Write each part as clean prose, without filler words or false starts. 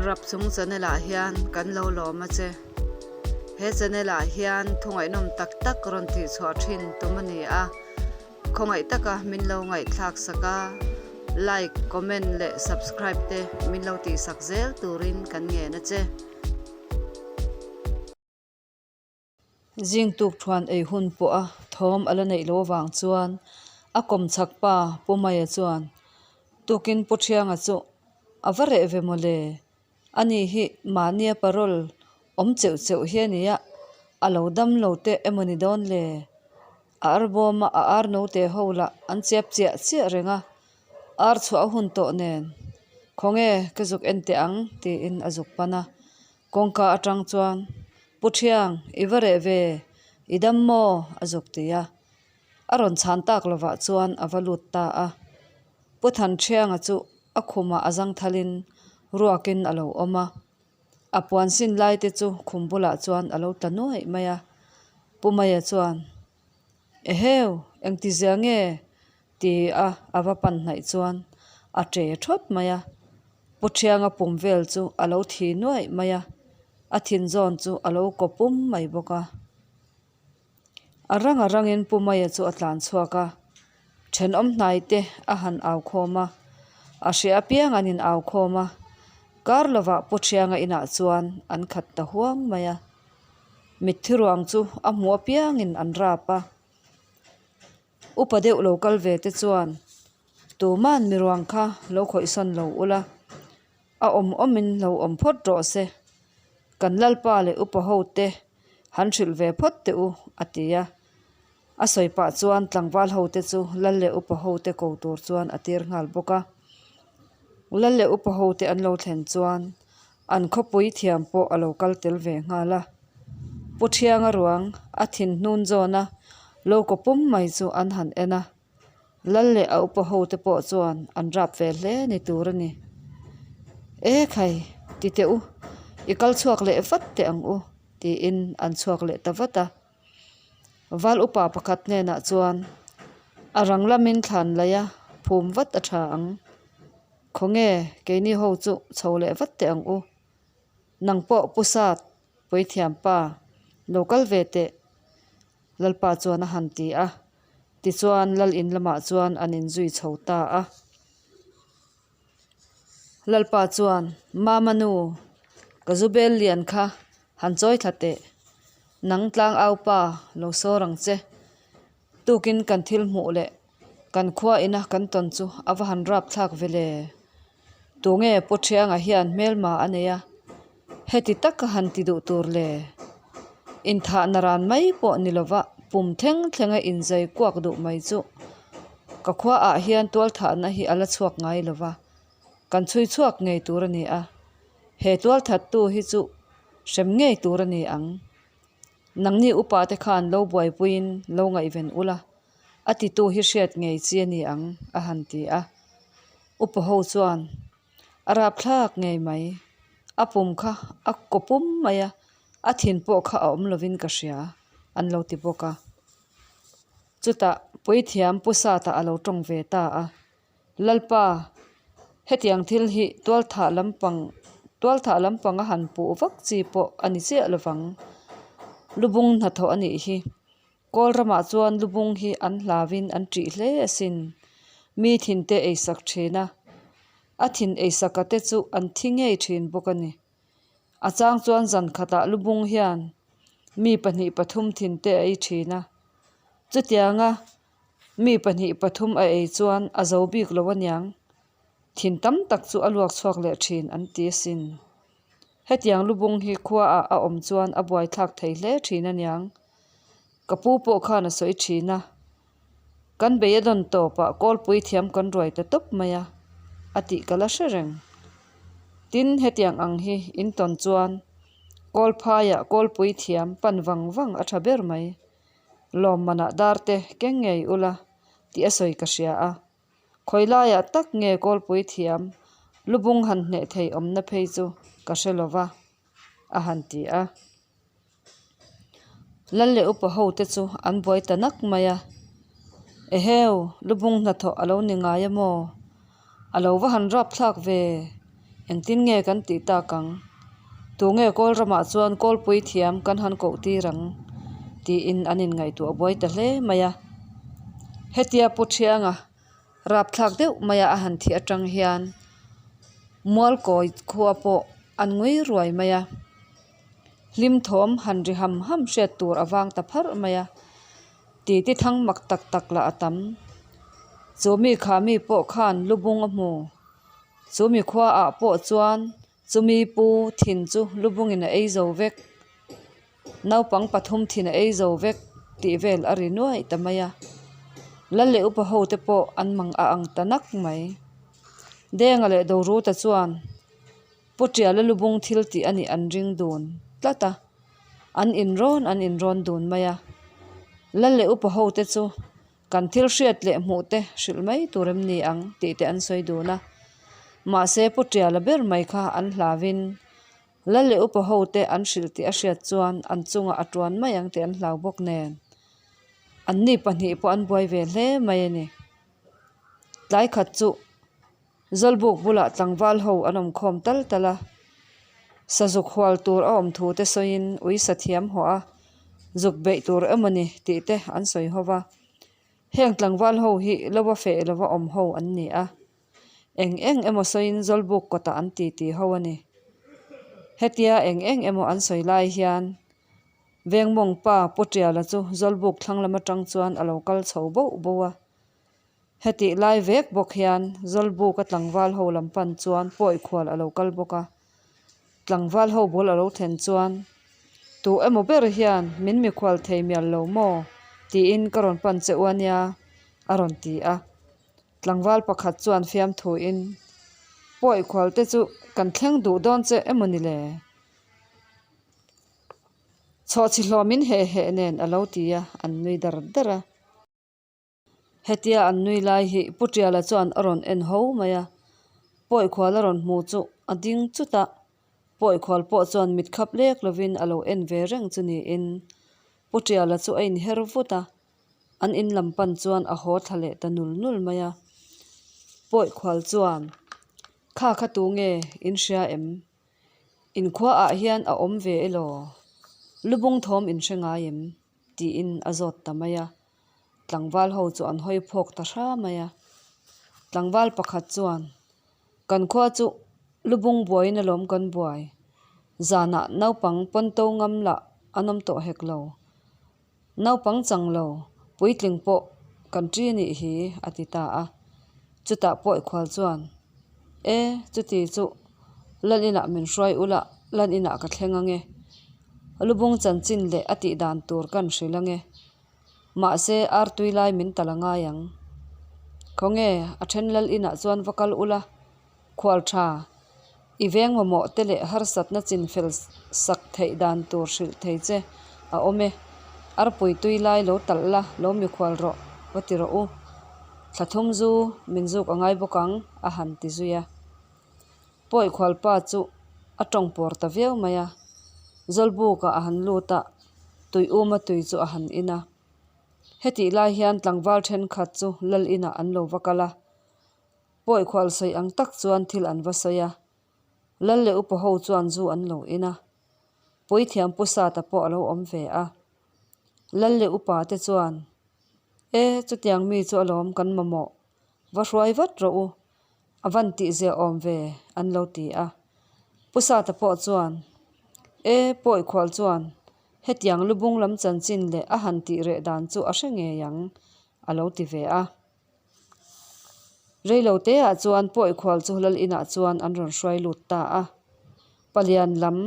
Rapchung channel ah hian kan lo lawm a che. He channel ah hian thu ngaihnawm tak tak rawn tih chhuah thin tum a ni a. Khawngaih taka min lo ngaihthlak sak a, like, comment leh subscribe te min lo tih sak zel turin kan ngen a che. Zing tuk thuan ei hun pawh a thawm a la neih loh avang chuan a kawm chhak pa Pu Maia chuan tukin Pu Thianga chu a va reh ve mawle, ani hi mahnia parole awm cheuh cheuh hi a nia, a lo dam lo te emaw ni dawn le? A ar bawm a a ar note ho lah an chiap chiah chiah reng a, ar chhuah a hun tawh nen khawnge ka zuk en teh ang tiin a zuk pan a. Kawngka atang chuan, Pu Thiang, i va reh ve, i dam maw? a zuk ti a. A rawn chhan tak lovah chuan a va lut ta a. Pu Than Thianga chu a khumah a zang thalin ruakin a lo awm a. A puan sin lai te chu khum bulah chuan a lo tla nuaih mai a. Pu Maia chuan, Eheu, engtizia nge? Ti a a va pan hnaih chuan a ṭe ṭhawt mai a, Pu Thianga pum vel chu a lo thi nuaih mai a, a thin zawn chu a lo kaw pum mai bawk a. A rang a rangin Pu Maia chu a tlan chhuak a, thenawm hnai te a han au khawm a, a hria apiang an in au khawm a, kar lovah Pu Thianga inah chuan an khat ta huang mai a, mitthi ruang chu a hmuh apiangin an rap a. Upa deuh lo kal ve te chuan tuman mi ruang kha lo khawihsawn lo ula, a awm awmin lo awm phawt rawh se, kan lalpa leh upa ho te han hrilh ve phawt teh u a ti a. A sawi pah chuan tlangval ho te chu lal leh upa ho te ko tur chuan a tir nghal bawk a. Lal leh upa ho te an lo thlen chuan An khawpui thiam pawh a lo kal tel ve nghal a. Pu Thianga ruang a thin hnun zawna lo kaw pum mai chu an han en a. Lal leh a upa ho te pawh chuan an rap ve hle ni tur a ni. E khai, ti teh u, i kal chhuak leh vat teh ang u, tiin an chhuak leh ta vat a. Val upa pakhat hnenah chuan a rang lamin thlan laih a, phum vat a tha ang. Khawnge keini ho chu chho leh vat teh ang u. Nang pawh Pu Sat, Puithiam pa, lo kal ve teh, Lalpa chuan a han ti a. Tichuan Lal in lamah chuan an inzui chho ta a. Lalpa chuan, Mama nu, ka zu bel lian kha han chawi thla teh. Nang tlangau pa lo sawr ang che. Tukin kan thil hmuh leh kan khua ina kan tawn chu a va han rap thlak ve le. Tunge Pu Thianga hian hmelma a nei a, heti taka han ti duh tur le? Inthahna ran mai pawh ni lova pum thleng thlenga inzai kuak duh mai chu ka khua ah hian tualthahna hi a la chhuak ngai lova, kan chhui chhuak ngei tur a ni a, he tualthattu hi chu hrem ngei tur a ni ang. Nangni upa te khan lo buaipuiin lo ngaihven ula, a titu hi hriat ngei chi a ni ang, a han ti a. Upa ho chuan, A rapthlak ngei mai, a pum kha a kaw pum mai a, a thin pawh kha a awm lovin ka hria, an lo ti bawk a. Chutah Puithiam Pu Sata a lo tawng ve ta a. Lalpa, hetiang thil hi tualthah lampang tualthah lampang a han puh vak chi pawh a ni chiah lovang. Lubung hnathawh a nih hi. Kawl ramah chuan lubung hi an hlauin an ṭih hle asin. Mi thinte eisak ṭhin a, a thin eisaka te chu an thi ngei ṭhin bawk a ni. A chang chuan zan khatah lubung hian mi pahnih pathum thinte a ei ṭhin a. Chutianga Mi pahnih pathum a ei chuan a zo bik lo aniang. Thin tam tak chu a luak chhuak leh thin an ti asin. Hetiang lubung hi khuaah a awm chuan a buaithlak thei hle thin aniang. Ka pu pawh khan a sawi thin a. Kan bei a dawn tawpah kawlpui thiam kan ruai ta tawp mai a, a tih ka la hre reng. Tin, hetiang ang hi in tawn chuan kawlphaiah kawlpui thiam pan vang vang a tha ber mai. Lawmmanah dar te keng ngei ula tih a sawi ka hria a. Khawi laiah tak nge kawlpui thiam lubung han hneh thei awmna phei chu ka hre lo va, a han ti a. Lal leh upa ho te chu an buai ta nak mai a. Eheu, lubung hnathawh a lo ni ngai a maw? A lo va han rap thlak ve. Engtin nge kan tih tak ang? Tunge kawl ramah chuan kawlpui thiam kan han koh tir ang? tiin an inngaihtuah buai ta hle mai a. Hetia Pu Thianga rapthlak deuh maia a han thih atang hian Mualkawi khua pawh an ngui ruai mai a. Hlim thawm han ri ham ham hriat tur a vang ta pharh mai a. Titi thang mak tak tak lah a tam. Chu mi kha mi pawh khan lubung a hmu. Chu mi khua ah pawh chuan chumi pu thin chu lubungin a ei zo vek. Naupang pathum thin a ei zo vek tih vel a ri nuaih ta mai a. Lal leh upa ho te pawh an mang a ang ta nak mai. Denga leh Doruta chuan Pu Tiala lubung thil tih a nih an ring dun tlat a, an inrawn an inrawn dun mai a. Lal leh upa ho te chu kan thil hriat leh hmuh te hrilh mai tur em ni ang tih te an sawi dun a. Mahse Pu Tiala ber mai kha an hlavin Lal leh upa ho te an hrilh tih a hriat chuan an chungah a tuan mai ang tih an hlau bawk nen. Anni pahnih pawh an buai ve hle mai a ni. Tlai khat chu Zawlbuk bulah tlangval ho an awm khawm tal tal a, sazuk hual tur a awm thu te sawiin ui sa thiam haw a, zuk beih tur emaw ni tih te an sawi ho va. Heng tlangval ho hi lova feh lova awm ho an ni a, eng eng emaw sawiin Zawlbuk kawtah an ti ti ho a ni. Hetia eng eng emaw an sawi lai hian Vengmawng pa Pu Tiala chu Zawlbuk thlang lam atang chuan a lo kal chho boh boh a. Hetih lai vek bawk hian Zawlbuka tlangval ho lam pan chuan pawi khual a lo kal bawk a. Tlangval ho bul a lo thlen chuan, Tu emaw ber hian min mikhual thei mial lo maw? tiin ka rawn pan che u a nia, a rawn ti a. Tlangval pakhat chuan fiamthuin, Pawi khual te chu kan thleng duh dawn che emaw ni le? Chhawhchhi hlawmin heh heh nen a lo ti a, an nui dar dar a. Hetia an nui lai hi Pu Tiala chuan a rawn en ho mai a, Pawikhual a rawn hmu chu a ding chut a, Pawikhual pawh chuan mit khap lek lovin a lo en ve reng chu niin Pu Tiala chu a inher vut a, an in lam pan chuan a haw thla leh ta nul nul mai a. Pawikhual chuan, Kha kha tu nge in hria em? Inkhuaah hian a awm ve elaw? Lubung thawm in hre ngai em? tiin a zawt ta mai a. Tlangval ho chu an hawi phawk ta hra mai a. Tlangval pakhat chuan, Kan khua chu lubung buaiin alawm kan buai. Zanah naupang pawnto ngam lah an awm tawh hek lo. Naupang chang lo, puitling pawh kan ṭi anih hi, a ti ta a. Chutah pawh ikhual chuan, E, chuti chu lan inah min hruai ula, lan inah ka thleng ange. Lubung chanchin leh a tih dan tur kan hrilh ange. Mahse, ar tui lai min tal a ngai ang. Khawnge, a then lal inah chuan va kal ula, khual tha, i veng mamawh te leh harsatna chin fel sak theih dan tur hrilh thei che a awm e. Arpui tui lai lo talh la, lo mikhual rawh, va ti rawh u. Thla thum zu min zuk a ngai bawk ang, a han ti zui a. Pawi khualpa chu a tawng pawr ta viau mai a, Zawlbukah a han lut a, tui uma tui chu a han in a. Hetih lai hian tlangval thenkhat chu lal inah an lo va kal a, pawi khual sawi ang tak chuan thil an va sawi a, lal leh upa ho chuan zu an lo in a, puithiam pu Sata pawh a lo awm ve a. Lal leh upa te chuan, E, chutiang mi chu alawm kan mamawh, va hruai vat rawh u, A van tih zia awm ve, an lo ti a. Pu Sata pawh chuan, E, pawi khual chuan hetiang lubung lam chanchin leh a han tih reh dan chu a hre ngei ang, a lo ti ve a. Reilo teah chuan pawi khual chu lal inah chuan an rawn hruai lut ta a. Palian lam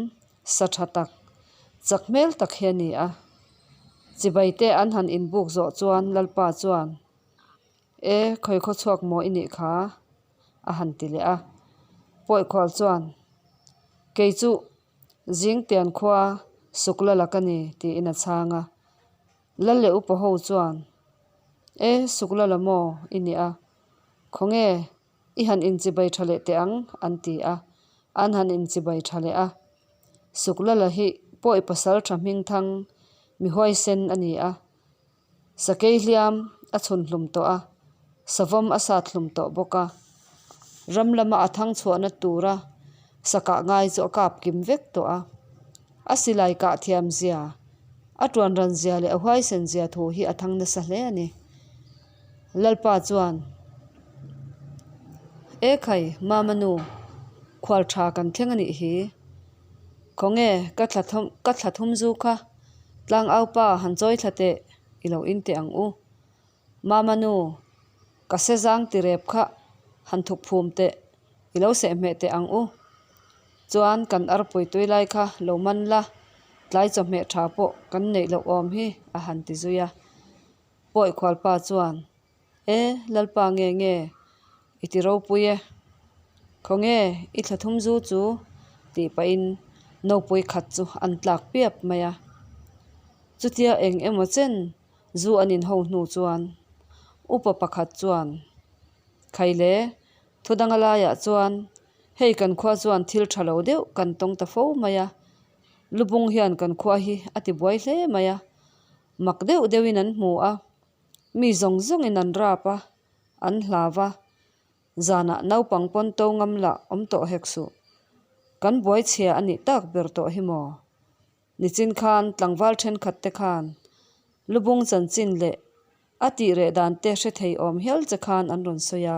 sa tha tak, chak hmel tak hi a ni a. Chibai te an han inbuk zawh chuan Lalpa chuan, E, khawi khaw chhuak maw i nih kha? a han ti leh a. Pawihkhual chuan, Kei chu Zingtian khua suk la la ka ni, tiin a chhang a. Lal leh upa ho chuan, E, suk la la maw i nih a? Khawnge, i han inchibai tha leh teh ang, an ti a. An han inchibai tha leh a. Suk la la hi pawi pasal tha hmingthang mi huaisen a ni a. Sakei hliam a chhun hlum tawh a, savawm a sat hlum tawh bawk a. Ram lama a thang chhuahna tura. Sakah ngai chu a kap kim vek tawh a. A silai kah thiam zia, a tuan ran zia leh a huaisen zia thu hi a thang nasa hle a ni. Lalpa chuan, E khai, Mama nu, khual tha kan thleng a nih hi. Khawnge, ka thla ka thla thum zu kha tlangau pa han chawi thla teh i lo in teh ang u. Mama nu, ka se zang ti rep kha han thuk phum teh i lo seh hmeh teh ang u. Chuan kan arpui tui lai kha lo man la, tlai chawhmeh tha pawh kan neih loh awm hi a han ti zui a. Pawi khualpa chuan, E, Lalpa nge nge i ti ropui e? Khawnge i thla thum zu chu? tih pahin nopui khat chu an tlak piap mai a. Chutia eng emaw chen zu an inho hnu chuan upa pakhat chuan, Khaile, thu danga laiah chuan hei kan khua chuan thil tha lo deuh kan tawng ta fo mai a, lubung hian kan khua hi a ti buai hle mai a, mak deuh deuhin an hmu a, mi zawng zawngin an rap a, an hlau a, zanah naupang pawn to ngam lah awm tawh hek suh. Kan buai chhia a nih tak ber tawh hi maw? Nichin khan tlangval thenkhat te khan lubung chanchin leh a tih reh dan te hre thei awm hial che khan an rawn sawi a.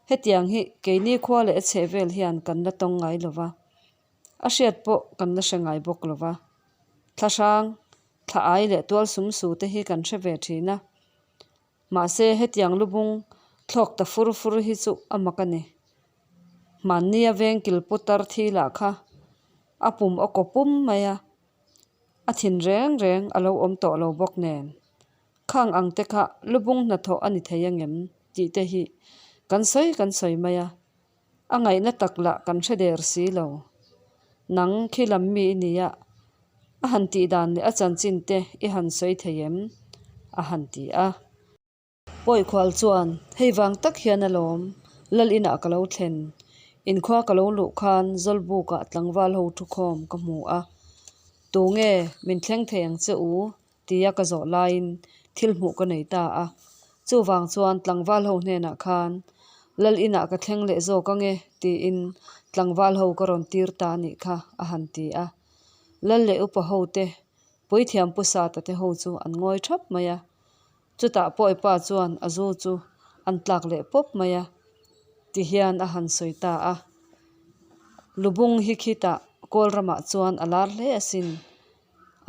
Hetiang hi keini khua leh a chheh vel hian kan la tawng ngai lo va, a hriat pawh kan la hre ngai bawk lo va. Thla hrang, thla ai leh tual sum su te hi kan hre ve thin a. Mahse hetiang lubung thlawk ta fur fur hi chu a mak a ni. Hmannia veng kilpu tar thi lah kha a pum a kaw pum mai a, a thin reng reng a lo awm tawh lo bawk nen. Khang ang te kha lubung hnathawh a ni thei angem tih te hi kan sawi kan sawi mai a, a ngaihna tak lah kan hre der si lo. Nang khi lam mi i nia, a han tih dan leh a chanchin te i han sawi thei em? a han ti a. Pawikhual chuan, Hei vang tak hian alawm, Lal inah ka lo thlen. Inkhua ka lo luh khan Zawlbukah tlangval ho thukhawm ka hmu a. Tunge min thleng thei ang che u? tia ka zawh laiin thil hmuh ka nei ta a. Chuvang chuan tlangval ho hnenah khan, Lal inah ka thleng leh zawk ange tiin tlangval ho ka rawn tir ta anih kha a han ti a. Lal leh upa ho te, puithiam pu Sata te ho chu an ngawi thap mai a. Chutah Pawipa chuan a zu chu an tlak leh pawp mai a, ti hian a han sawi ta a. Lubung hi khitah Kawl ramah chuan a lar hle asin.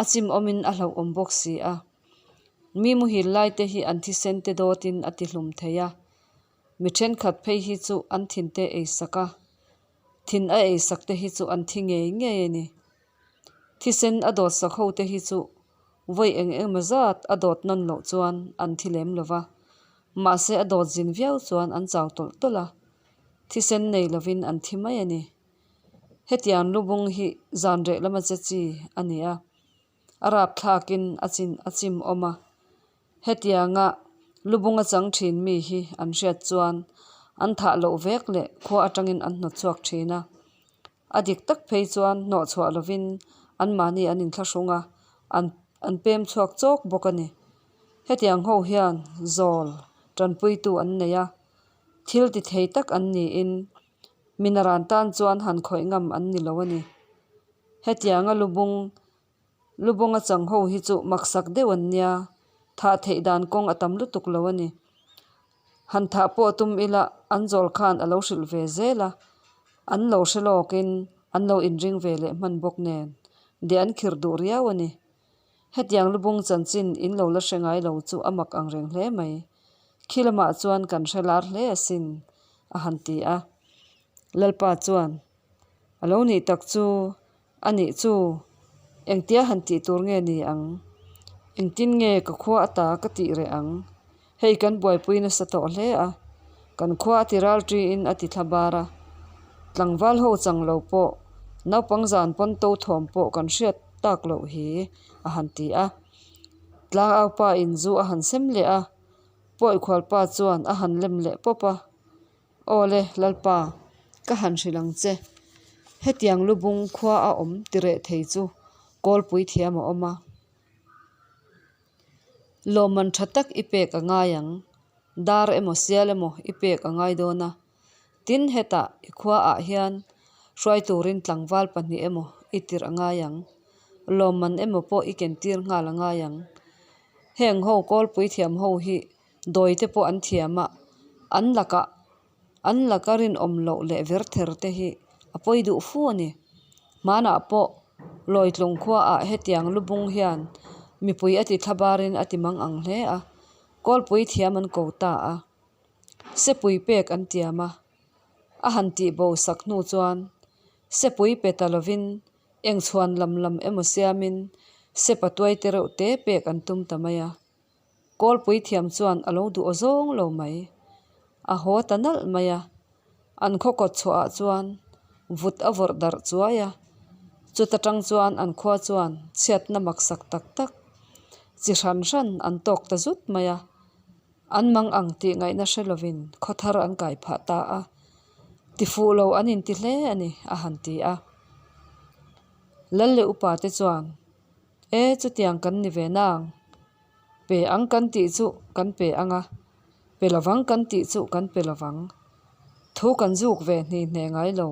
A chim awmin a hlauhawm bawk si a. Mi muhil lai te hi an thisen te dawtin a ti hlum thei a. Mi thenkhat phei hi chu an thin te ei sak a. Thin a ei sak te hi chu an thi ngei ngei a ni. Thisen a dawt sak ho te hi chu vawi eng eng emaw zat a dawt nawn loh chuan an thi lem lo va, mahse a dawt zin viau chuan an chau tawlh tawlh a, thisen nei lovin an thi mai a ni. Hetiang lubung hi zan reh lama che chi a ni a, a rapthlakin a chin a chim awm a. Hetianga lubunga chang thin mi hi an hriat chuan an thah loh vek leh khua atangin an hnawtchhuak thin a. A dik tak phei chuan hnawhchhuah lovin anmahni an inthlahrung a, an an pem chhuak chawk bawk a ni. Hetiang ho hian zawl tanpuitu an nei a, thil ti thei tak an niin minaran tan chuan han khawih ngam an ni lo a ni. Hetianga lubung Lubunga chang ho hi chu maksak deuh an nia, thah theih dan kawng a tam lutuk lo a ni. Han thah pawh tum ila an zawl khan a lo hrilh ve zel a, an lo hre lawkin an lo inring ve leh hman bawk nen, deh an khirh duh riau a ni. Hetiang lubung chanchin in lo la hre ngai lo chu a mak ang reng hle mai. Khi lamah chuan kan hre lar hle asin, a han ti a. Lalpa chuan, A lo nih tak chu A nih chu, engtia han tih tur nge ni ang? Engtin nge ka khua ata ka tih reh ang? Hei kan buaipui nasa tawh hle a, kan khua a ti ral ṭiin a ti thla bar a. Tlangval ho chang lo pawh, naupang zan pawn to thawm pawh kan hriat tak loh hi, a han ti a. Tlangaupa in zu a han sem leh a, Pawikhualpa chuan a han lem leh pawp a. Aw le, Lalpa, ka han hrilh ang che. Hetiang lubung khua a awm ti reh thei chu kawlpui thiam a awm a. Lawmman tha tak i pek a ngai ang. Dar emaw sial emaw i pek a ngai dawn a. Tin, hetah i khua ah hian. Hruai turin tlangval pahnih emaw i tirh a ngai ang. Lawmman emaw pawh i ken tir nghal a ngai ang. Heng ho kawlpui thiam ho hi dawi te pawh an thiam a, an lakah an laka rinawm loh leh ver ther te hi a pawi duh fu a ni. Hmanah pawh Lawitlung khuaah hetiang lubung hian mipui a ti thlabarin a ti mang ang hle a, kawlpui thiam an ko ta a, sepui pek an tiam a, a han tih bo sak hnu chuan sepui pe ta lovin eng chhuan lam lam emaw siamin sepa tuai te reuh te pek an tum ta mai a. Kawlpui thiam chuan a lo duh aw zawng lo mai. A haw ta nalh mai a, an khaw kawt chhuahah chuan vut a vawrh darh chuai a, chuta tang chuan an khua chuan chhiatna maksak tak tak chi hran hran an tawk ta zut mai a, an mang ang tih ngaihna hre lovin khaw thar an kai phah ta a, ti fuh lo an inti hle a ni a han ti a. Lal leh upa te chuan E, chutiang kan ni ve nang. Pe ang kan tih chu kan pe ang a, pe lovang kan tih chu kan pe lovang. Thu kan zuk ve hni hne ngai lo.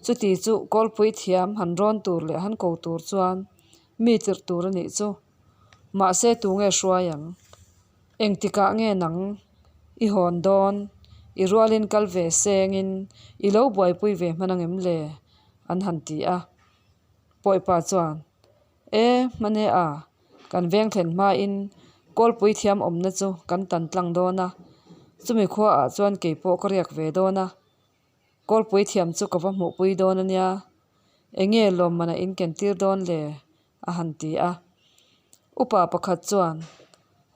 Chuti chu kawlpui thiam han rawn tur leh han ko tur chuan mi tirh tur a nih chu. Mahse tunge hruai ang? Engtikah nge nang i hawn dawn? I rualin kal ve sengin i lo buaipui ve hman angem le? An han ti a. Pawipa chuan, E, hmane a, kan veng thlen hmain kawlpui thiam awmna chu kan tan tlang dawn a, chumi khuaah chuan kei pawh ka riak ve dawn a, kawlpui thiam chu ka va hmuhpui dawn a nia, enge lawmman a inken tir dawn le? a han ti a. Upa pakhat chuan,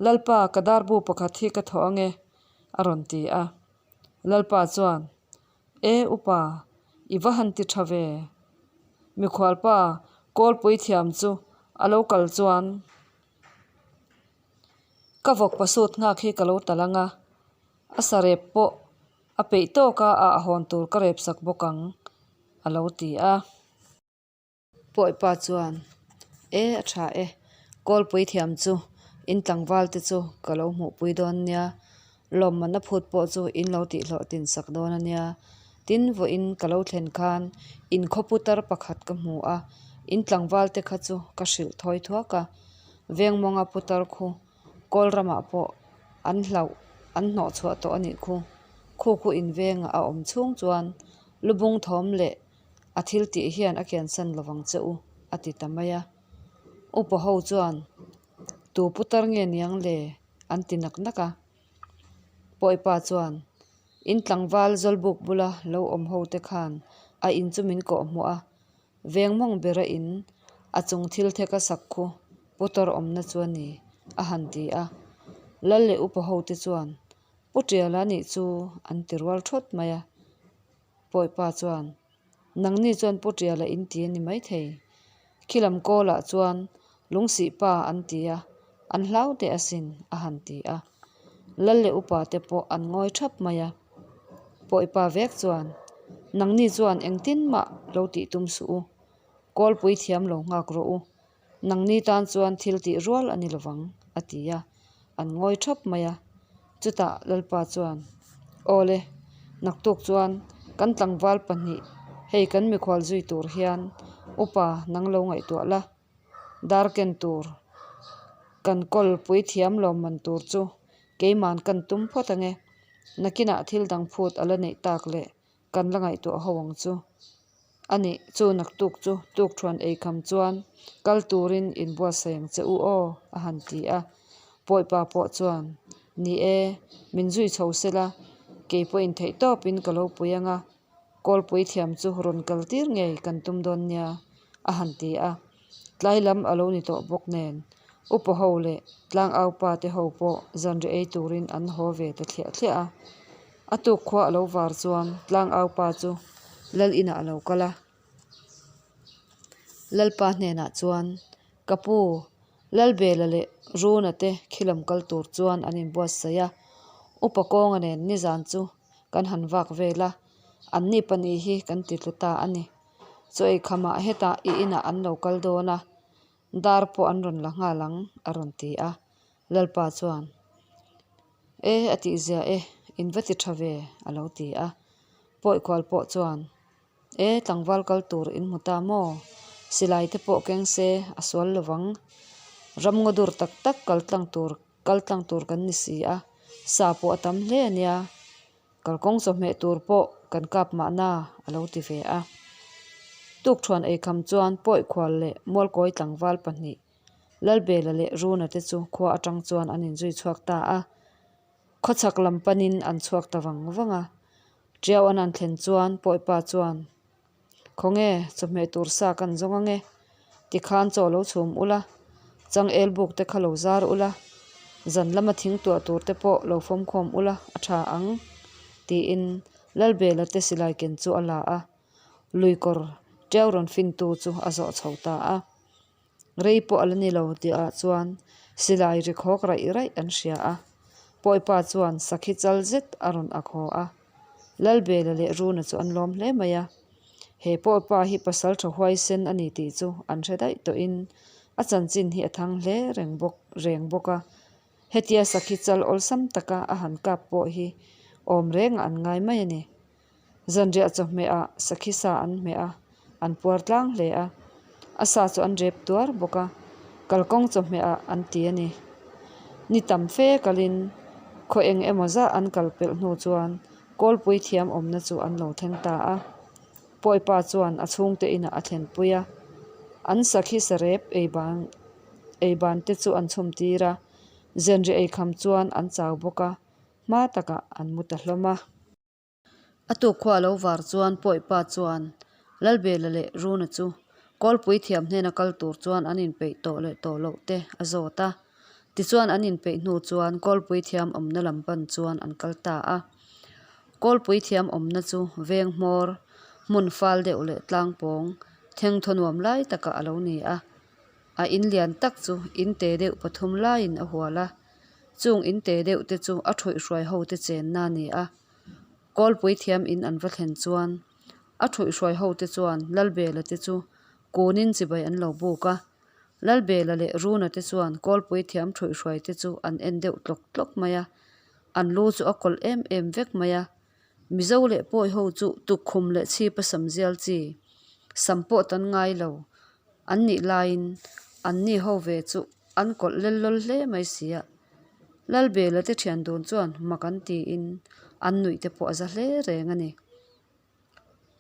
Lalpa, ka darbu pakhat hi ka thawh ange, a rawn ti a. Lalpa chuan, E upa, i va han ti tha ve. Mikhualpa kawlpui thiam chu a lo kal chuan ka vawk pasut nghak hi ka lo tal ang a, a sa rep pawh a peih tawk a ah hawn tur ka rep sak bawk ang, a lo ti a. Pawipa chuan, E, a tha e, kawlpui thiam chu in tlangval te chu ka lo hmuhpui dawn nia, lawmman a phut pawh chu in lo tihhlawh tin sak dawn a nia. Tin, vawiin ka lo thlen khan in khawpu tar pakhat ka hmu a, in tlangval te kha chu ka hrilh thawi thuak a, Vengmawnga putar khu kawl ramah pawh an hlauh an hnawh chhuah tawh a nih khu. Khu khu in vengah a awm chhung chuan lubung thawm leh A thil tih hian a kiansan lovang che u, a ti ta mai a. Upa ho chuan, Tu putar nge niang le? an ti nak nak a. Pawipa chuan, In tlangval Zawlbuk bula lo awm ho te khan a in chu min kawh hmuh a, veng mawng bera in a chung thil thek a sak khu putar awmna chu a ni, a han ti a. Lal leh upa ho te chuan, Pu Tiala nih chu an ti rual thawt mai a. Pawipa chuan, Nangni chuan Pu Tiala in ti a ni maithei. Khilam kawlah chuan Lungsih pa an ti a, an hlau teh asin, a han ti a. Lal leh upa te pawh an ngawi thap mai a. Pawipa vek chuan, Nangni chuan engtin mah lo tih tum suh u. Kawlpui thiam lo nghak rawh u. Nangni tan chuan thil tih rual a ni lovang, a ti a, an ngawi thap mai a. Chutah Lalpa chuan, Awle, naktuk chuan kan tlangval pahnih hei kan mikhual zui tur hian upa nang lo ngaihtuah la, dar ken tur kan kawl puithiam lawmman tur chu keiman kan tum phawt ange, nakinah thil dang phut a la neih tak leh kan la ngaihtuah ho ang chu. A nih chu naktuk chu tukthuan ei kham chuan kal turin inbuatsaih ang che u aw a han ti a. Pawipa pawh chuan, Ni e, min zui chho sela, kei pawhin theih tawpin ka lo pui ang a, kawlpui thiam chu rawn kal tir ngei kan tum dawn nia a han ti a. Tlai lam a lo ni tawh bawk nen, upa ho leh tlangaupa te ho pawh zanriah ei turin an haw ve ta thliah thliah a. A tuk khua a lo var chuan tlangaupa chu lal inah a lo kal a. Lalpa hnenah chuan, Ka pu, Lalbela leh Runa te khilam kal tur chuan an inbuatsaih a, upa kawnga nen nizan chu kan han vak vel a, anni pahnih hi kan ti tlu ta a ni. Chaw ei khamah hetah i inah an lo kal dawn a, dar pawh an rawn la nghal ang, a rawn ti a. Lalpa chuan, E, a tihzia e, in va ti tha ve, a lo ti a. Pawikhual pawh chuan. E, tlangval kal tur in hmu ta maw? Silai te pawh keng se a sual lovang. Ramngaw dur tak tak kal tlang tur kal tlang tur kan ni si a, sa pawh a tam hle a nia. Kalkawng chawhmeh tur pawh kan kap mahna a lo ti ve a. Tukṭhuan eikham chuan Pawihkhual leh Mualkawi tlangval pahnih Lalbela leh Runa te chu khua atang chuan an inzui chhuak ta a. Khawchhak lam panin an chhuak ta vang vang a. Ṭiau an han thlen chuan Pawipa chuan, Khawnge, chawhmeh tur sa kan zawng ange. Tikhan chaw lo chhum ula, changel buk te kha lo zar ula, zan lama thing tuah tur te pawh lo fawmkhawm ula a tha ang, tiin Lalbela te silai ken chu a la a. Luikawr ṭiau rawn fintu chu a zawh chho ta a. Rei pawh a la ni lo tihah chuan silai ri khawk raih raih an hria a, Pawipa chuan sakhi chal zet a rawn ak haw a. Lalbela leh Runa chu an lawm hle mai a, he Pawipa hi pasal tha huaisen a ni tih chu an hre daih tawhin a chanchin hi a thang hle reng bawk reng bawk a, hetia sakhi chal awlsam taka a han kap pawh hi awm rengah an ngai mai a ni. Zanriah chawhmeh ah sakhi sa an hmeh a, an puar tlang hle a. A sa chu an rep tuar bawk a, kalkawng chawhmeh ah an ti a ni. Ni tam fe kalin khaw eng emaw zah an kal pelh hnu chuan kawlpui thiam awmna chu an lo thleng ta a. Pawipa chuan a chhungte inah a thlenpui a, an sakhi sa rep ei ban ei ban te chu an chhum tir a, zanriah eikham chuan an chau bawk a, hma takah an mu ta hlawm a. A tuk khua a lo var chuan Pawipa chuan Lalbela leh Runa chu Kawlpui thiam hnena kal tur chuan an inpeih tawh leh tawh loh te a zawt a. Tichuan an inpeih hnu chuan Kawlpui thiam awmna lam pan chuan an kal ta a. Kawlpui thiam awmna chu veng hmawr, hmun fal deuh leh tlang pawng thengthaw nuam lai takah a lo ni a. A in lian tak chu in te deuh pathum laiin a hual a. Chung in te deuh te chu a thuihhruai ho te chenna a ni a. Kawlpui thiam in an va thlen chuan a thuihhruai ho te chuan Lalbela te chu kunin chibai an lo buk a. Lalbela leh Runa te chuan Kawlpui thiam thuihhruai te chu an en deuh tlawk tlawk mai a. An lu chu a kawlh em em vek mai a. Mizo leh pawi ho chu tukkhum leh chhipa sam zial chi sam pawh tan ngai lo an nih laiin an ni ho ve chu an kawlh lel lawl hle mai si a. Lalbela te thian dun chuan mak an tiin an nuih te pawh a za hle reng a ni.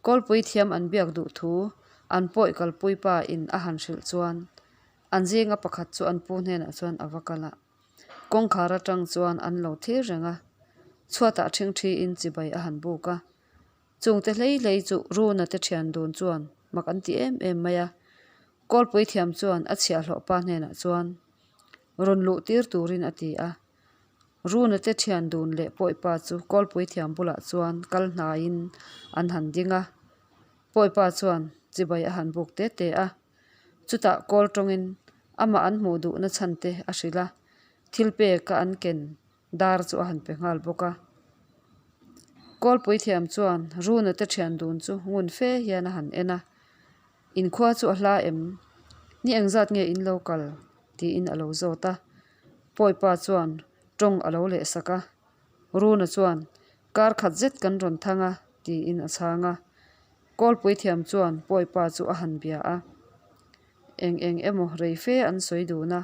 Kawlpui thiam an biak duh thu an pawi kalpui pa in a han hrilh chuan an zinga pakhat chu an pu hnenah chuan a va kal a. Kawngkhar atang chuan an lo thlir reng a, chhuatah ṭhingṭhi in chibai a han buk a. Chungte hlei hlei chu Runa te ṭhian dun chuan mak an ti em em mai a. Kawlpui thiam chuan a chhiahhlawh pa hnenah chuan rawn luh tir turin a ti a. Runa te ṭhian dun leh Pawipa chu Kawlpui thiam bulah chuan kal hnaiin an han ding a. Pawipa chuan chibai a han buk te te a. Chutah kawl tawngin amah an hmuh duhna chhan te a hrilh a, thil pek a an ken dar chu a han pe nghal bawk a. Kawlpui thiam chuan Runa te thian dun chu ngun fe hian a han en a, Inkhua chu a hla em? Ni engzat nge in lo kal? tiin a lo zawt a. Pawipa chuan tawng a lo leh sak a. Runa chuan, Kar khat zet kan rawn thang a, tiin a chhang a. Kawlpui thiam chuan Pawipa chu a han bia a, eng eng emaw rei fe an sawi dun a,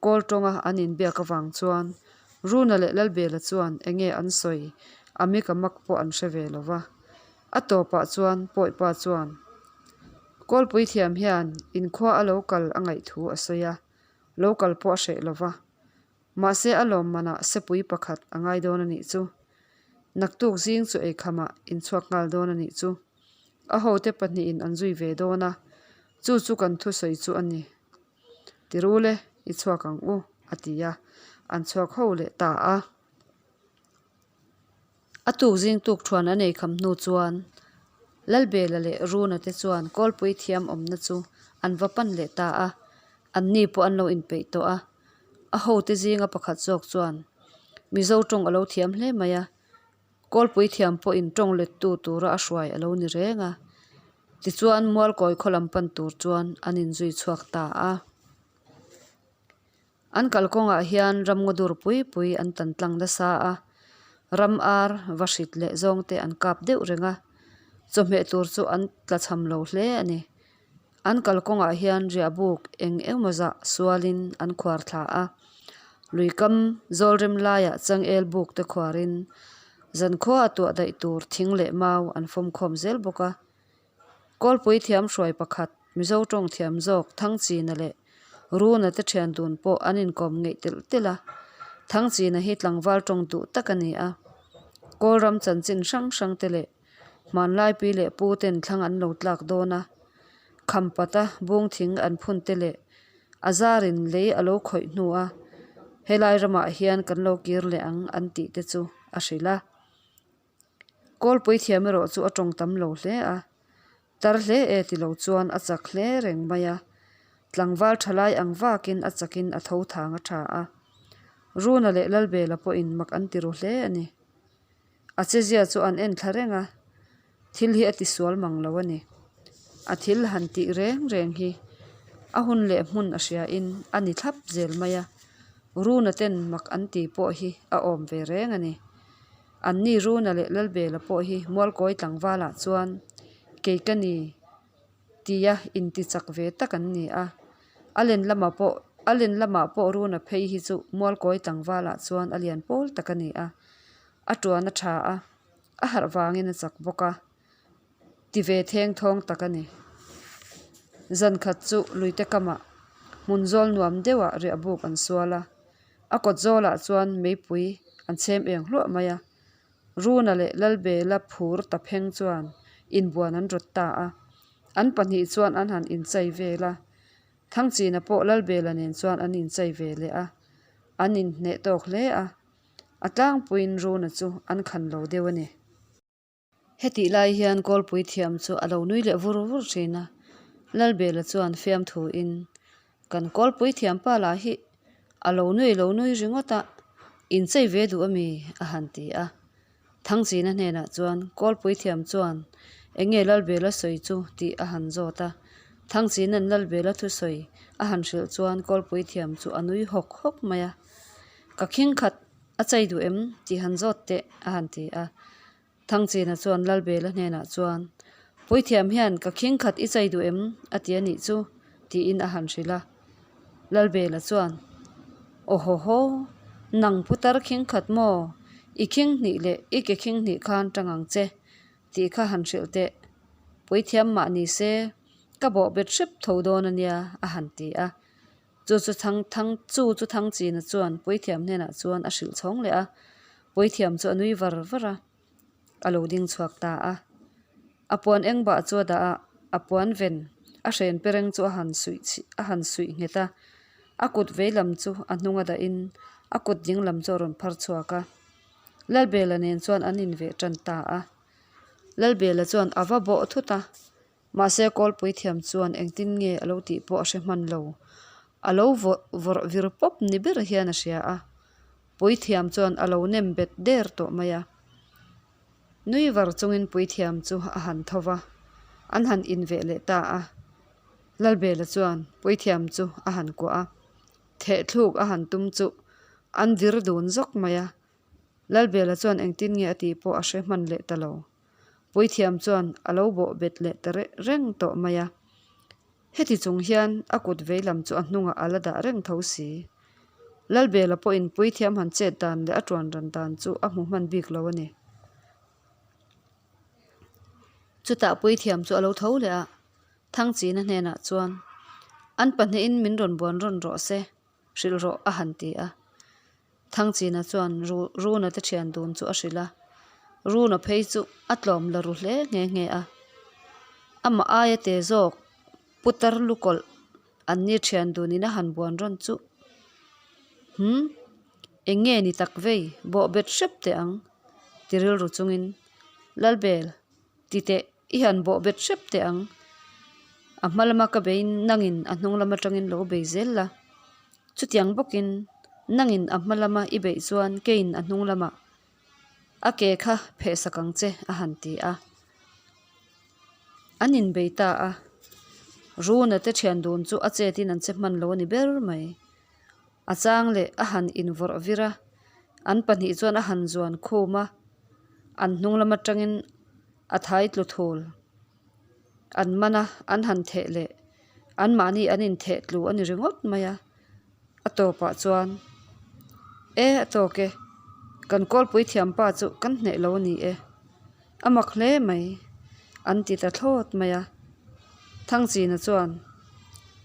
Kawl tawnga an inbiak avang chuan Runa leh Lalbela chuan eng nge an sawi a mi ka mak pawh an hre ve lo va. A tawpah chuan Pawipa chuan Kawlpui thiam hian inkhua a lo kal a ngaih thu a sawi a, lo kal pawh a hreh lo va. Mahse a lawmmanah sepui pakhat a ngai dawn a nih chu. Naktuk zing chu eikhamah inchhuak nghal dawn a nih chu. A hote pahnihin an zui ve dawn a, chu chu kan thusawi chu a ni. Tirule, i chhuak ang u, a ti a, an chhuak ho leh ta a. A tuk zing tuk thuan an eikham hnu chuan Lalbela leh Runa te chuan Kawlpui thiam awmna chu an va pan leh ta a, an ni pawh an lo inpeih tawh a. A hote zinga pakhat zawk chuan Mizo tawng a lo thiam hle mai a, Kawlpui thiam pawhin tawng lettu tura a hruai a lo ni reng a. Tichuan Mualkawi khaw lam pan tur chuan an inzui chhuak ta a. An kalkawngah hian ramngaw dur pui pui an tan tlang nasa a, ram ar va hrit leh zawng te an kap deuh reng a. Chawhmeh tur chu an tlachham lo hle a ni. An kalkawngah hian riahbuk eng engemaw zah sualin an khuar thla a. Lui kam zawlrem laiah changel buk te khuarin zankhua a tuah daih tur thing leh mau an fawm khawm zel bawk a. Kawlpui thiam hruai pakhat, Mizo tawng thiam zawk Thangchina leh Runa te thian dun pawh an inkawm ngeih telh telh a. Thangchina hi tlangval tawng duh tak a ni a. Kawlram chanchin hrang hrang te leh Hmanlai pi leh pu ten thlang an lo tlak dawn a, khampata bung thing an phun te leh a zarin lei a lo khawih hnu a, helai ramah hian kan lo kir leh ang an tih te chu a hrilh a. Kawlpui thiam erawh chu a tawng tam lo hle a, tar hle e ti lo chuan a chak hle reng mai a, tlangval thalai ang vakin a chakin a tho thang a tha a. Runa leh Lalbela pawhin mak an ti ru hle a ni. A chezia chu an en thla reng a, thil hi a ti sual mang lo a ni. A thil han tih reng reng hi a hun leh hmun a hria in a ni thlap zel mai a, Runa ten mak an ti pawh hi a awm ve reng a ni. Anni Runa leh Lalbela pawh hi Mualkawi tlangvalah chuan kei ka ni tia inti chak ve tak an ni a, a len lamah pawh a len lamah pawh Runa phei hi chu Mualkawi tlangvalah chuan a lian pawl tak a ni a, a tuan a tha a, a harh vangin a chak bawk a, ti ve theng thawng tak a ni. Zan khat chu luite kamah hmun zawl nuam deuhah riah buk an sual a, a kawt zawlah chuan meipui an chhem eng hluah mai a, Runa leh Lalbela phur ta pheng chuan inbuan an rawt ta a, an pahnih chuan an han inchai vel a, Thangchina pawh Lalbela nen chuan an inchai ve leh a, an inhneh tawk hle a, a tlangpuiin Runa chu an khan lo deuh a ni. Hetih lai hian Kawlpui thiam chu a lo nui leh vur vur thin a, Lalbela chuan fiamthuin, Kan Kawlpui thiam pa lah hi a lo nui lo nui ringawt a, inchei ve duh a mi? a han ti a. Thangchina hnenah chuan Kawlpui thiam chuan eng nge Lalbela sawi chu tih a han zawt a. Thangchina'n Lalbela thusawi a han hrilh chuan Kawlpui thiam chu a nui hawk hawk mai a. Ka khing khat a chei duh em tih han zawt teh a han ti a. Thangchina chuan Lalbela hnenah chuan, Puithiam hian ka khing khat i chei duh em? a ti a nih chu tiin a han hrilh a. Lalbela chuan, Aw haw haw, nang putar khing khat maw? I khing hnih leh i ke khing hnih khan tang ang che tih kha han hrilh teh. Puithiam mah ni se, ka bawh bet hrep tho dawn a nia a han ti a. Chu chu Thang Thang chu chu Thangchina chuan Puithiam hnenah chuan a hrilh chhawng leh a, Puithiam chu a nui var var a, a lo ding chhuak ta a. A puan eng bah chu a dah a, a puan ven a hren pe reng chu a han suih chih a han suih nghet a, a kut vei lam chu a hnung a dahin a kut ding lam chu a rawn phar chhuak a. Lalbela nen chuan an inveh tan ta a. Lalbela chuan a va bawh thut a. Mahse Kawlpui thiam chuan engtin nge a lo tih pawh a hre hman lo. A lo vawrh vir pawp ni ber hian a hria a. Puithiam chuan a lo nem bet der tawh mai a. Nui var chungin Puithiam chu a han tho va, an han inveh leh ta a. Lalbela chuan Puithiam chu a han kuah a, thehthluk a han tum chu an vir dun zawk mai a. Lalbela chuan engtin nge a tih pawh a hre hman leh ta lo. Puithiam chuan a lo bawh bet leh ta reng tawh mai a. Heti chung hian a kut veilam chu a hnungah a la dah reng tho si. Lalbela pawhin Puithiam han chet dan leh a tuan ran dan chu a hmu hman bik lo a ni. Chutah Puithiam chu a lo tho leh a, Thangchina hnenah chuan, An pahnihin min rawn buan rawn rawh se, hrilh rawh a han ti a. Thangchina chuan Runa te thian dun chu a hrilh a, Runa phei chu a tlawm la ru hle nghe nghe a. Amah aia te zawk putar lukawlh an ni thian dunin a han buan rawn chu Hum, eng nge ni tak vei, bawh bet hrep teh ang ti rilru chungin Lalbel ti teh i han bawh bet hrep teh ang. A hma lama ka beiin nangin a hnung lam atangin lo bei zel la. Chutiang bawkin nangin a hma lama i beih chuan keiin a hnung lamah a ke kha pheh sak ang che a han ti a. An inbei ta a, Runa te thian dun chu a chetin an che hman lo a ni ber mai. A chang leh a han invawrh vir a, an pahnih chuan a han zuan khum a, an hnung lam atangin. A thai tlu thul. An man a, an han theh leh. Anmahni an intheh tlu a ni ringawt mai a. A tawpah chuan, E, a tawk e. Kan kawlpui thiampa chu kan hneh lo a ni e. A mak hle mai, an ti ta thlawt mai a. Thangchina chuan,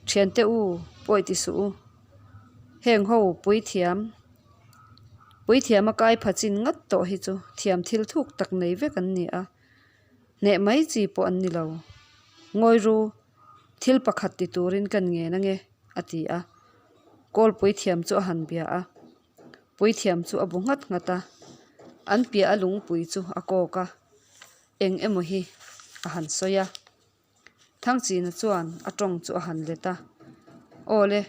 Thiante u, pawi ti suh u. Heng ho puithiam, puithiam a kai pha chin ngat tawh hi chu thiam thil thuk tak nei vek an ni a. Hneh mai chi pawh an ni lo. Ngawi ru, thil pakhat ti turin kan ngen ange, a ti a. Kawlpui thiam chu a han bia a. Puithiam chu a bu nghat nghat a, an piah a lungpui chu a kawk a, eng emaw hi a han sawi a. Thangchina chuan a tawng chu a han let a, Aw le,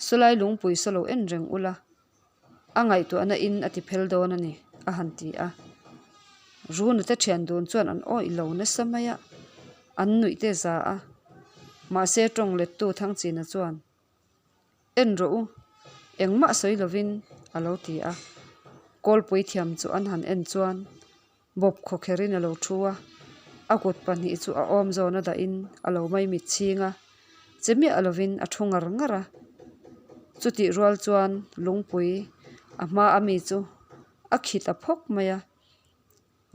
sawlai lungpui saw lo en reng ula, a ngaihtuahna in a ti phel dawn a ni, a han ti a. Runa te thian dun chuan an awih lo nasa mai a, an nuih te za a. Mahse tawng lettu Thangchina chuan, En rawh u, engmah sawi lovin a lo ti a. Kawlpui thiam chu an han en chuan bawp khawkherin a lo thu a, a kut pahnih chu a awm zawn a dahin a lo maimit chhing a, che miah lovin a thu ngar ngar a. Chutih rual chuan lungpui a hma a mi chu a khi ta phawk mai a.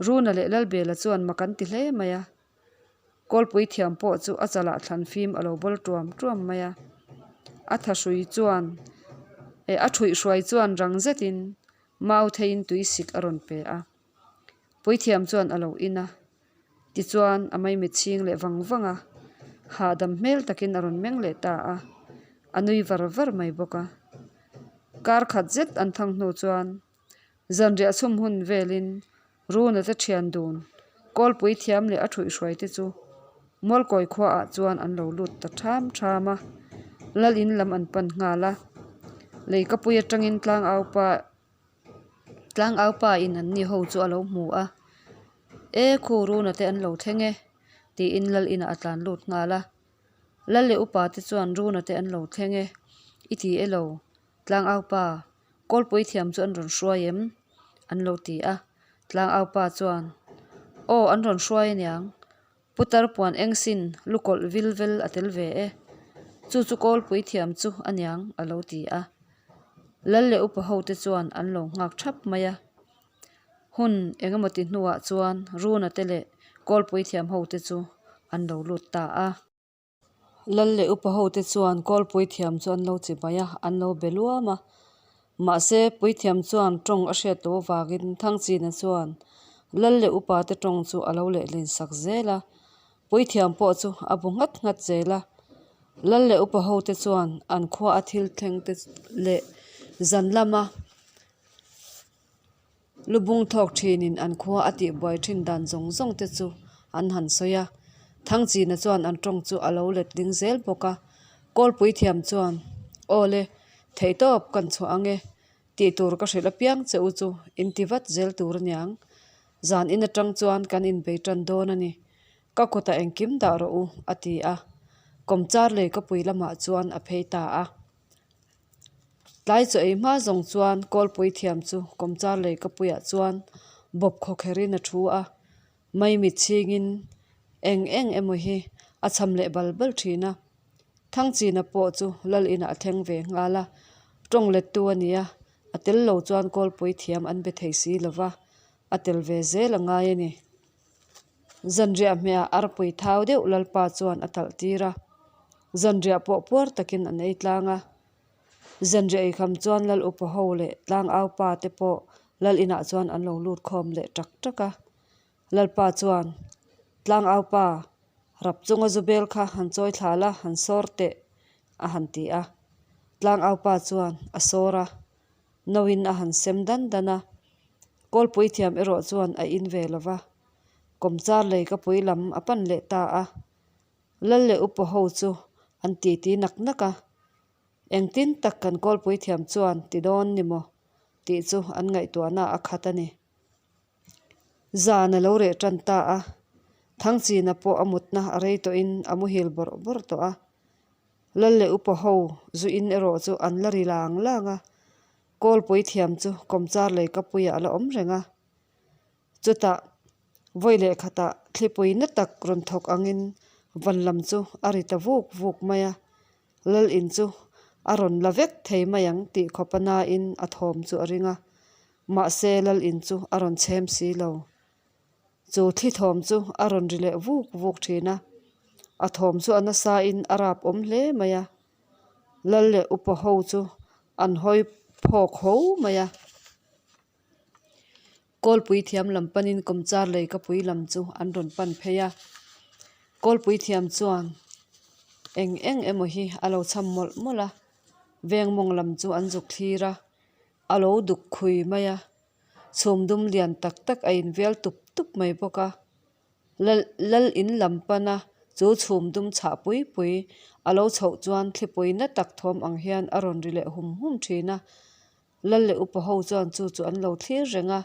Runa leh Lalbela chuan mak an ti hle mai a. Kawlpui thiam pawh chu a chalah thlan fim a lo bawl tuam tuam mai a. A tha hrui chuan eh a thuih hruai chuan rang zetin mau theiin tui sik a rawn pe a. Puithiam chuan a lo in a, tichuan a maimit chhing leh vang vang a, hahdam hmel takin a rawn meng leh ta a, a nui var var mai bawk a. Kar khat zet an thang hnu chuan zanriah chhum hun velin Runa te thian dun, kawlpui thiam leh a thuihhruai te chu Mualkawi khuaah chuan an lo lut ta ṭham ṭham a, Lal in lam an pan nghal a. Leikapui atangin tlangaupa tlangaupa in an ni ho chu a lo hmu a, E khu Runa te an lo thleng e tiin Lal inah a tlan lut nghal a. Lal leh upa te chuan Runa te an lo thleng e i ti e lo, Tlangaupa, Kawlpui thiam chu an rawn hruai em? An lo ti a. Tlangaupa chuan, Aw, an rawn hruai aniang. Putar puan eng sin lukawlh vil vel a tel ve e. Chu chu Kawlpui thiam chu aniang, a lo ti a. Lal leh upa hote chuan an lo nghak thap mai a. Hun eng emaw ti hnuah chuan Runa te leh Kawlpui thiam hote chu an lo lut ta a. Lal leh upa hote chuan kawlpui thiam chu an lo chi mai a, an lo be luam a. Mahse, puithiam chuan tawng a hriat loh avangin Thangchina chuan lal leh upa te tawng chu a lo lehlin sak zel a. Puithiam pawh chu a bu nghat nghat zel a. Lal leh upa hote chuan an khua a thil thleng te leh zan lama Lubung thawk thinin an khua a tihbuai thin dan zawng zawng te chu an han sawi a. Thangchina chuan an tawng chu a lo let ding zel bawk a. Kawlpui thiam chuan, Aw le, theihtawp kan chhuah ang e, tih tur ka hrilh apiang che u chu in ti vat zel tur aniang. Zan in atang chuan kan inbei tan dawn a ni. Ka kutah engkim dah rawh u, a ti a. Kawmchar lei ka pui lamah chuan a phei ta a. Tlai chaw ei hma zawng chuan kawlpui thiam chu kawmchar lei ka puiah chuan bawp khawkherin a thu a, maimit chhingin eng eng emaw hi a cham leh bal bal thin a. Thangchina pawh chu lal inah a thleng ve nghal a, tawng lettu a ni a, a tel lo chuan kawlpui thiam an be thei si lova, a tel ve zel a ngai a ni. Zanriah hmehah arpui thau deuh Lalpa chuan a talh tir a, zanriah pawh puar takin an ei tlang a. Zanriah eikham chuan Lal upa ho leh tlangau pa te pawh Lal inah chuan an lo lut khawm leh tak tak a. Lalpa chuan, Tlangau pa, rap chunga zu bel kha han chawi thla la, han sawr teh, a han ti a. Tlangau pa chuan a sawr a, Noin a han sem dan dan a, Kawlpui thiam erawh chuan a in ve lo va, kawmchar lei ka pui lam a pan leh ta a. Lal leh upa ho chu an titi nak nak a, Engtin tak kan Kawlpui thiam chuan ti dawn ni maw? tih chu an ngaihtuahna a khat a ni. Zan a lo reh tan ta a, Thangchina pawh a mutna a rei tawhin a muhil bawrh bawrh tawh a. Lal leh upa ho zu in erawh chu an la ri lang lang a, Kawlpui thiam chu kawmchar lei kapuiah a la awm reng a. Chutah vawi leh khatah Thlipui na tak rawn thawk angin van lam chu a ri ta vuk vuk mai a, Lal in chu a rawn la vek thei mai ang tih khawpa nain a thawm chu a ring a, mahse Lal in chu a rawn chhem si lo. Chu thli thawm chu a rawn ri leh vuk vuk thin a, a thawm chu a nasain a rap awm hle mai a, Lal leh upa ho chu an hawi phawk ho mai a. Kawlpui thiam lam panin kawmchar lei ka pui lam chu an rawn pan phei a. Kawlpui thiam chuan eng eng emaw hi a lo cham mawlh mawlh a, veng mawng lam chu an zuk thlir a, a lo duk khui mai a, chhum dum lian tak tak a invial tup tup mai bawk a. Lal lal in lam pana chu chhum dum chhah pui pui a lo chhoh chuan thlipui na tak thawm ang hian a rawn ri leh hum hum thin a. Lal leh upa ho chuan chu chu an lo thlir reng a,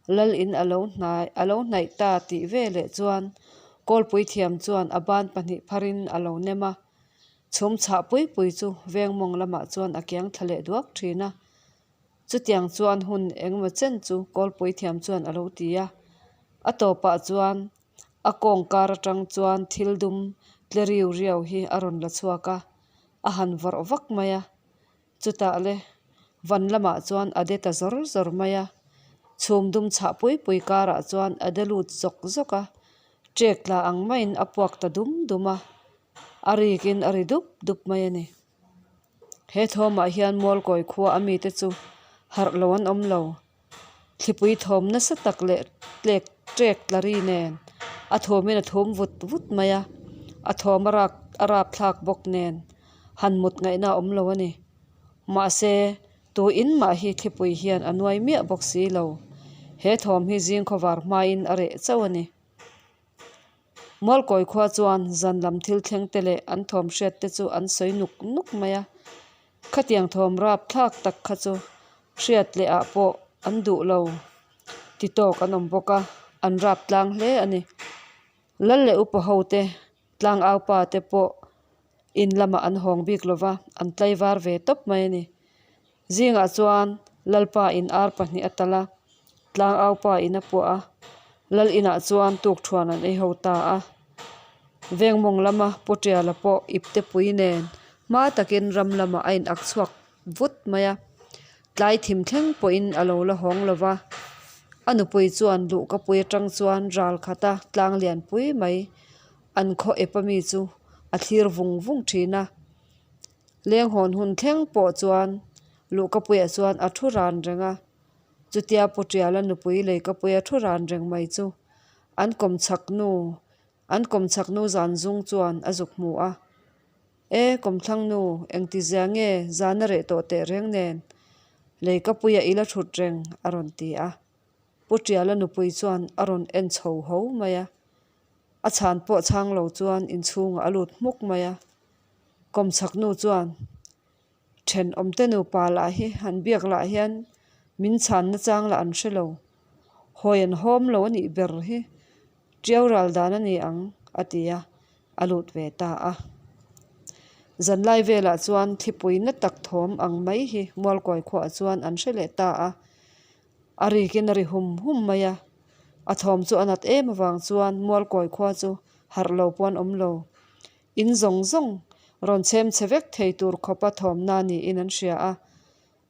Lal in a lo hnai a lo hnaih ta tih veleh chuan Kawlpui thiam chuan a ban pahnih pharin a lo nem a, chhum chhah pui pui chu veng mawng lamah chuan a kiang thla leh duak thin a. Chutiang chuan hun engemaw chen chu Kawlpui thiam chuan a lo ti a, a tawpah chuan a kawng kar atang chuan thil dum tle riu riau hi a rawn la chhuak a, a han vawrh vak mai a. Chutah le, van lamah chuan a de ta zawr zawr mai a, chhum dum chhah pui pui karah chuan a de lut zawk zawk a, ṭek tla ang maiin a puak ta dum dum a, a rikin a ri dup dup mai a ni. He thawmah hian Mualkawi khua a mite chu harh lo an awm lo. Thlipui thawm nasa tak leh tlek ṭek tla ri nen a thawmin a thum vut vut mai a, a thawm a rak a rap thlak bawk nen han mut ngaihna a awm lo a ni. Mahse, tu in mah hi thlipui hian a nuai miah bawk si lo. He thawm hi zing khawvar hmain a reh chauh a ni. Mualkawi khua chuan zan lam thil thleng te leh an thawm hriat te chu an sawi nuk nuk mai a, khatiang thawm rap thlak tak kha chu hriat leh ah pawh an duh lo ti tawk an awm bawk a, an rap tlang hle a ni. Lal leh upa ho te, tlangau pa te pawh in lamah an hawng bik lo va, an tlaivar ve tawp mai a ni. Zingah chuan Lalpa in ar pahnih a talh a, tlangau pa in a puah a, Lal inah chuan tukthuan an ei ho ta a. Vengmawng lama Pu Tiala pawh ipte pui nen hma takin ram lamah a in ak chhuak vut mai a, tlai thim thleng pawhin a lo la hawng lo va. A nupui chuan luhkapui atang chuan ral khata tlang lian pui mai an khaw ep ami chu a thlir vung vung thin a. Lenghawn hun thleng pawh chuan luhkapuiah chuan a thu ran reng a, chutia Pu Tiala nupui leikapuia thu ran reng mai chu an kawmchhak nu an kawmchhak nu zan zung chuan a zuk hmu a, E kawmthlang nu engtizia nge zan a reh tawh teh reng nen leikapuia i la thut reng a rawn ti a, Pu Tiala nupui chuan a rawn en chho ho mai a, a chhan pawh chhang lo chuan inchhungah a lut hmuk mai a. Kawmchhak nu chuan thenawmte nupa lah hi han biak lah hian min chhanna chang lah an hre lo. Hawi an hawm lo a nih ber hi tiau ral dan a ni ang a ti a, a lut ve ta a. Zanlai velah chuan thlipui na tak thawm ang mai hi Mualkawi khuaah chuan an hre leh ta a. A rikin a ri hum hum mai a, a thawm chu a nat em avang chuan Mualkawi khua chu harh lo pawh an awm lo. In zawng zawng rawn chhem chhe vek thei tur khawpa thawmna niin an hria a,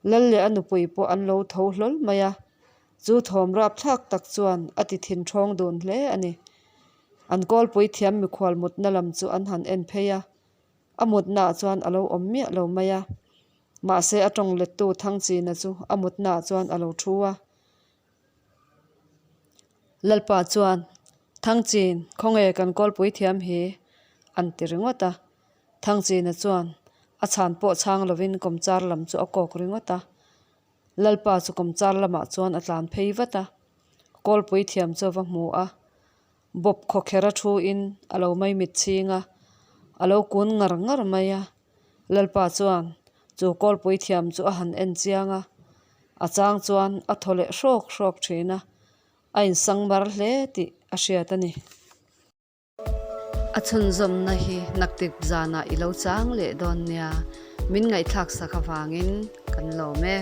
Lal leh a nupui pawh an lo tho hlawl mai a, chu thawm rapthlak tak chuan a ti thin ṭhawng dun hle a ni. An kawlpui thiam mikhual mutna lam chu an han en phei a, a mutnaah chuan a lo awm miah lo mai a, mahse a tawng lettu Thangchina chu a mutnaah chuan a lo thu a. Lalpa chuan, Thangchin, khawnge kan kawlpui thiam hi? an ti ringawt a. Thangchina chuan a chhan pawh chhang lovin kawmchar lam chu a kawk ringawt a. Lalpa chu kawmchar lamah chuan a tlan phei vat a, kawlpui thiam chu a va hmu a. Bawp khawkher a thu in a lo maimit chhing a, a lo kun ngar ngar mai a. Lalpa chuan chu kawlpui thiam chu a han en chiang a, a chang chuan a thaw leh hrawk hrawk thin a, a insang mar hle tih a hriat a ni. A chhunzawmna hi naktip zanah i lo chang leh dawn nia, min ngaihthlak sak avangin kan lawm e.